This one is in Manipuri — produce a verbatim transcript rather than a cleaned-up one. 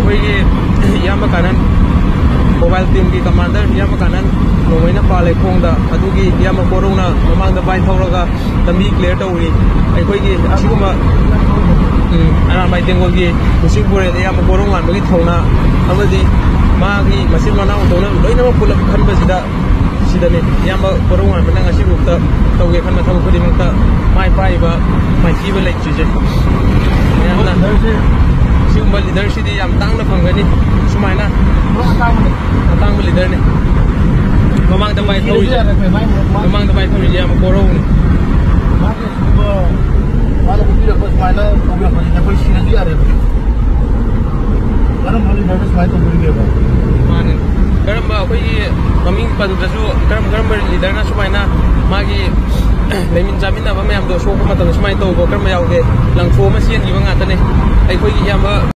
ꯑꯩꯈꯣꯏꯒꯤ ꯏꯌꯥꯝꯕ ꯀꯥꯅꯟ, ꯃꯣꯕꯥꯏꯜ ꯇꯤꯝꯒꯤ ꯀꯃꯥꯟꯗꯔ ꯏꯌꯥꯝꯕ ꯀꯥꯅꯟ ꯅꯣꯡꯃꯩꯅ ꯄꯥꯜꯂꯦ ꯈꯣꯡꯗ꯫ ꯑꯗꯨꯒꯤ ꯏꯌꯥꯝꯕ ꯀꯣꯔꯧꯅ ꯃꯃꯥꯡꯗ ꯕꯥꯏꯛ ꯊꯧꯔꯒ ꯂꯝꯕꯤ ꯀ꯭ꯂꯤꯌꯥꯔ ꯇꯧꯔꯤ꯫ ꯑꯩꯈꯣꯏꯒꯤ ꯑꯁꯤꯒꯨꯝꯕ, ꯎꯝ, ꯑꯔꯥꯝꯕꯥꯏ ꯇꯦꯡꯒꯣꯜꯒꯤ ꯂꯨꯆꯤꯡꯄꯨꯔꯦꯜ ꯏꯌꯥꯝꯕ ꯀꯣꯔꯧ ꯉꯥꯟꯕꯒꯤ ꯊꯧꯅꯥ ꯑꯃꯗꯤ ꯃꯥꯒꯤ ꯃꯆꯤꯟ ꯃꯅꯥꯎꯗꯧꯅ ꯂꯣꯏꯅꯃꯛ ꯄꯨꯂꯞ ꯈꯟꯕꯁꯤꯗ, ꯁꯤꯗꯅꯤ ꯏꯌꯥꯝꯕ ꯀꯣꯔꯧ ꯉꯥꯟꯕꯅ ꯉꯁꯤꯐꯥꯎꯗ ꯇꯧꯒꯦ ꯈꯟꯕ ꯊꯕꯛ ꯈꯨꯗꯤꯡꯃꯛꯇ ꯃꯥꯏ ꯄꯥꯛꯏꯕ, ꯃꯥꯏꯊꯤꯕ ꯂꯩꯇ꯭ꯔꯤꯁꯦ꯫ ꯃꯌꯥꯝꯅ ꯁꯤꯒꯨꯝꯕ ꯂꯤꯗꯔꯁꯤ ꯁꯤꯗꯤ ꯌꯥꯝ ꯇꯥꯡꯅ ꯐꯪꯒꯅꯤ꯫ ꯁꯨꯃꯥꯏꯅ ꯑꯇꯥꯡꯕ ꯂꯤꯗꯔꯅꯤ꯫ ꯃꯃꯥꯡꯗ ꯃꯥꯏ ꯊꯧꯔꯤꯁꯦ, ꯃꯃꯥꯡꯗ ꯃꯥꯏ ꯊꯧꯔꯤꯁꯦ ꯌꯥꯝ ꯀꯣꯔꯧꯅꯤ꯫ ꯃꯥꯅ ꯎꯠꯄꯤꯔꯛꯄ ꯁꯨꯃꯥꯏꯅ ꯇꯧꯕꯤꯔꯛꯄꯁꯤꯅ ꯑꯩꯈꯣꯏ ꯁꯤꯔꯁꯨ ꯌꯥꯔꯦꯕ꯫ ꯀꯔꯝꯕ ꯂꯤꯗꯔꯅ ꯁꯨꯃꯥꯏꯅ ꯇꯧꯕꯤꯔꯤꯒꯦꯕ? ꯃꯥꯅꯦ꯫ ꯀꯔꯝꯕ ꯑꯩꯈꯣꯏꯒꯤ ꯃꯃꯤꯡ ꯄꯟꯗ꯭ꯔꯁꯨ, ꯀꯔꯝ ꯀꯔꯝꯕ ꯂꯤꯗꯔꯅ ꯁꯨꯃꯥꯏꯅ ꯃꯥꯒꯤ ꯂꯩꯃꯤꯟ ꯆꯥꯃꯤꯟꯅꯕ ꯃꯌꯥꯝꯗꯣ ꯁꯣꯛꯄ ꯃꯇꯝꯗ ꯁꯨꯃꯥꯏꯅ ꯇꯧꯕ ꯀꯔꯝꯕ ꯌꯥꯎꯒꯦ? ꯂꯪꯊꯣꯛ ꯑꯃ ꯆꯦꯟꯈꯤꯕ ꯉꯥꯛꯇꯅꯦ꯫ ꯑꯩꯈꯣꯏꯒꯤ ꯏꯌꯥꯝꯕ